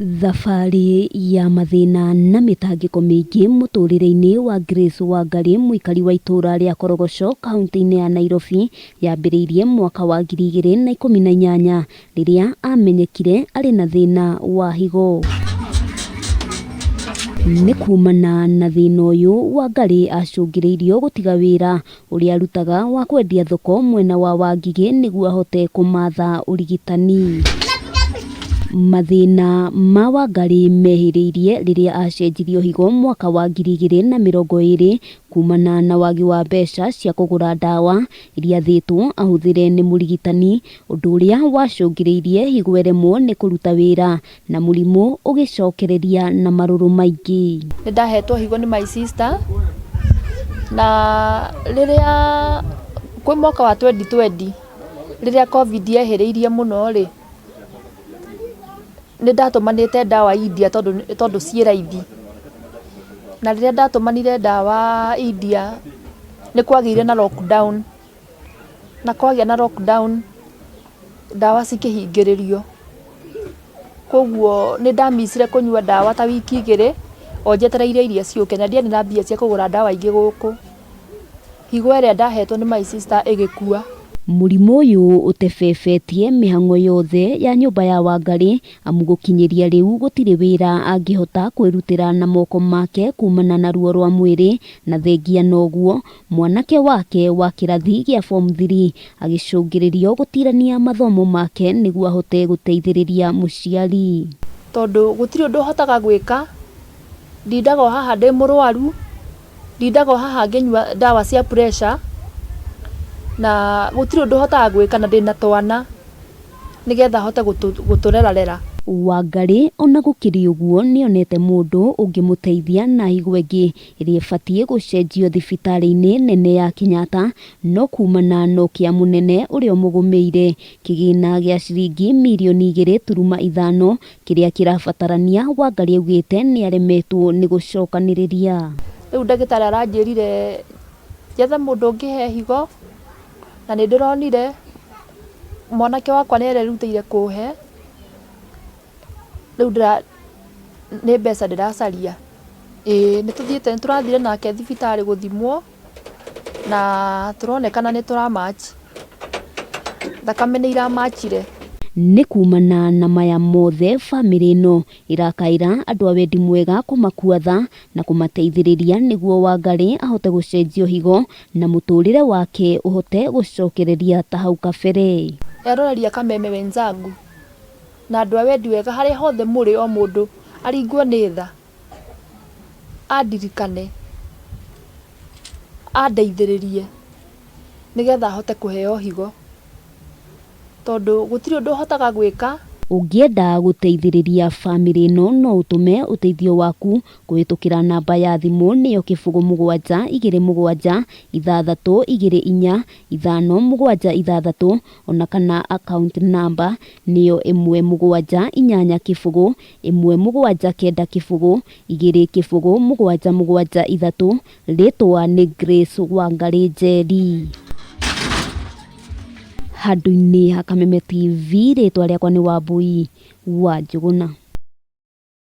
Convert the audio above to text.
Thabarĩ ya mathĩna na mĩtangĩko mĩingĩ mũtũrĩre-inĩ wa Grace Wangari mũikari wa itũra rĩa Korogocho kaunti-inĩ ya Nairobi yambĩrĩirie mwaka wa 2018 rĩrĩa amenyekire arĩ na thĩna wa higo. Nĩ kumana na thĩna ũyũ Wangari acũngĩrĩirio gũtiga wĩra ũrĩa arutaga wa kwendia thoko mwena wa Wangigĩ nĩguo ahote kũmatha ũrigitani. Mathĩna ma Wangari mehĩrĩirie rĩrĩa acenjirio higo mwaka wa 2020 kumana na wagi wa mbeca cia kũgũra ndawa iria athĩtwo ahũthĩre nĩ mũrigitani, ũndũ ũrĩa wacũngĩrĩirie higo ĩremwo nĩ kũruta wĩra na mũrimũ ũgĩcokereria na marũrũ maingĩ. Nĩ ndahetwo higo nĩ my sister na rĩrĩa kwĩ mwaka wa 2020 rĩrĩa Covid yehĩrĩirie mũno rĩ, nĩ ndatũmanĩte ndawa India tondũ ciĩ raithi. Na rĩrĩa ndatũmanire ndawa India nĩ kwagĩire na lockdown, na kwagĩa na lockdown ndawa cikĩhingĩrĩrio. Koguo nĩ ndamicire kũnyua ndawa ta wiki igĩrĩ o njetereire iria ciũke na ndiarĩ na mbia cia kũgũra ndawa ingĩ gũkũ. Higo ĩrĩa ndahetwo nĩ my sister ĩgĩkua. Mũrimũ ũyũ ũtebebetie mĩhang'o yothe ya nyũmba ya Wangari amu gũkinyĩria rĩu gũtirĩ wĩra angĩhota kwĩrutĩra na moko make kumana na ruo rwa mwĩrĩ na thengia noguo mwanake wake wa kĩrathi gĩa form 3 agĩcũngĩrĩrio gũtirania mathomo make nĩguo ahote gũteithĩrĩria mũciari. Tondũ gũtirĩ ũndũ hotaga gwĩka, ndindaga o haha ndĩ mũrwaru, ndindaga o haha ngĩnyua ndawa cia pressure na gũtirĩ ũndũ hotaga gwĩka na ndĩna twana nĩgetha hote gũtũrerarera. Wangari ona gũkĩrĩ ũguo nĩonete mũndũ ũngĩmũteithia na higo ĩngĩ ĩrĩa ĩbatiĩ gũcenjio thibitarĩ-inĩ nene ya Kenyatta no kumana na ũkĩa mũnene ũrĩa ũmũgũmĩire kĩgĩna gĩa ciringi mirioni 2.5 kĩrĩa kĩrabatarania Wangari augĩte nĩaremetwo nĩ gũcokanĩrĩria. Rĩu ndagĩtarĩ aranjĩrire njethe mũndũ ũngĩhe higo na nĩ ndĩronire mwanake wakwa nĩ arerutĩire kũhe, rĩu nĩ mbeca ndĩracaria. Ĩĩ nĩ tũthiĩte, nĩ tũrathire nake thibitarĩ gũthimwo na tũronekana nĩ tũra match, thakame nĩ iramachire. Nĩ kumana na maya mothe bamĩrĩ ĩno ĩrakaĩra andũ a wendi mwega kũmakua tha na kũmateithĩrĩria nĩguo Wangari ahote gũcenjio higo na mũtũrĩre wake ũhote gũcokereria ta hau kabere. Eroreri a Kameme wenzangu na andũ a wendi wega harĩa hothe mũrĩ o mũndũ aringwo nĩ tha andirikane andeithĩrĩrie nĩgetha hote kũheo higo tondũ gũtirĩ ũndũ hotaga gwĩka. Ũngĩenda gũteithĩrĩria bamĩrĩ ĩno no ũtũme ũteithio waku kũhĩtũkĩra namba ya thimũ nĩyo 0 7 2 7 6 2 4 5 7 6 ona kana account number nĩyo 1 7 8 0 1 7 9 0 2 0 7 7 3 rĩtwa nĩ Grace Wangari Njeri. Handũ-inĩ ha Kameme TV rĩtwa rĩakwa nĩ Wambui wa Njũgũna.